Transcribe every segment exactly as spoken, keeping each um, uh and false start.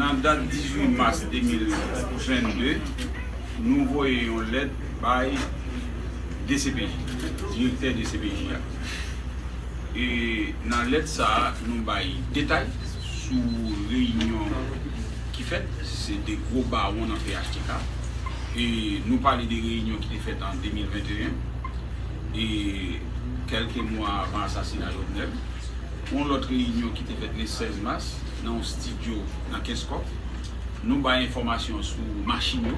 Nan dat dizuit mas de mil vennde, nou voye yon lèt bay D C P J, direktè D C P J a. E nan lèt sa a, nou bay detay sou reyinyon ki fèt, se de gwo bawon nan P H T K. E nou pale de reyinyon ki te fèt an de mil venteyen, e kèlke mwa avan asasina Jovenel. Yon lòt reyinyon ki te fèt le sèz mas nan yon estidyo nan Kenskòf. Nou bay enfòmasyon sou machin yo,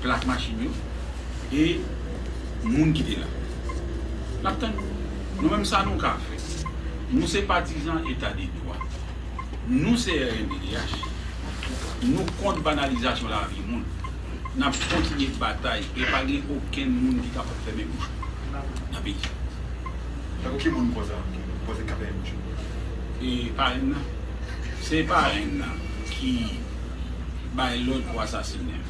plak machin yo, e moun ki te la. N ap tann. Nou menm, sa nou ka fè. Nou se patizan eta de dwa. Nou se R N D D H. Nou kont banalizasyon lavi moun. N ap kontinye batay e pa gen okenn moun ki kapab fèmen bouch nou nan peyi. Tankou ki moun ou panse, ou panse k ap fèmen bouch yo? E parenn nan. Se parenn nan ki bay lòd pou asasinen.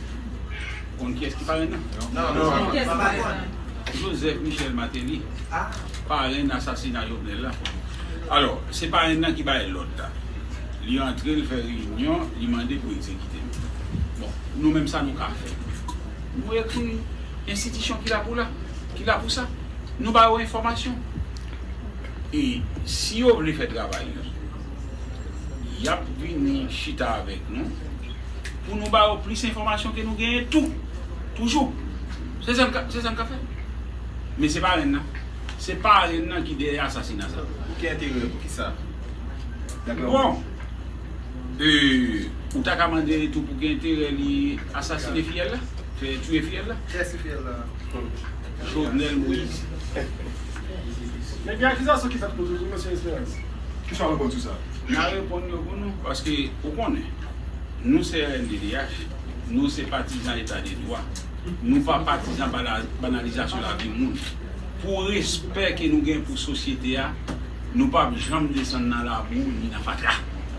Konn kiyès ki parenn nan? Non, non. Joseph Michel Martelly, parenn asasina Jovenel la. Alò, se parenn nan ki bay lòd la. Li antre, li fè reyinyon, li mande pou egzekite l. Bon, nou menm, sa nou ka fè? Nou ekri enstitisyon ki la pou la, ki la pou sa. Nou ba yo enfòmasyon. E si yo vle fè travay yo, y ap vini chita avèk nou pou nou ba yo plis enfòmasyon ke nou genyen tou, toujou. Se sa n ka, se sa n ka fè. Men se parenn nan. Se parenn nan ki dèyè asasina sa. Pou ki enterè, pou ki sa? Bon, e, ou ta ka mande tou pou ki enterè li asasine fiyèl la, fè tiye fiyèl la. Kiyès ki fiyèl la? Jovenel Moïse. Men gen akizasyon ki fèt kont ou, mesye Esperance. Kisa w reponn sou sa? N a reponn yo pou nou, paske ou konnen, nou se R N D D H, nou se patizan eta de dwa, nou pa patizan bana-, banalizasyon lavi moun. Pou respè ke nou gen pou sosyete a, nou p ap janm desann nan labou ni nan fatra.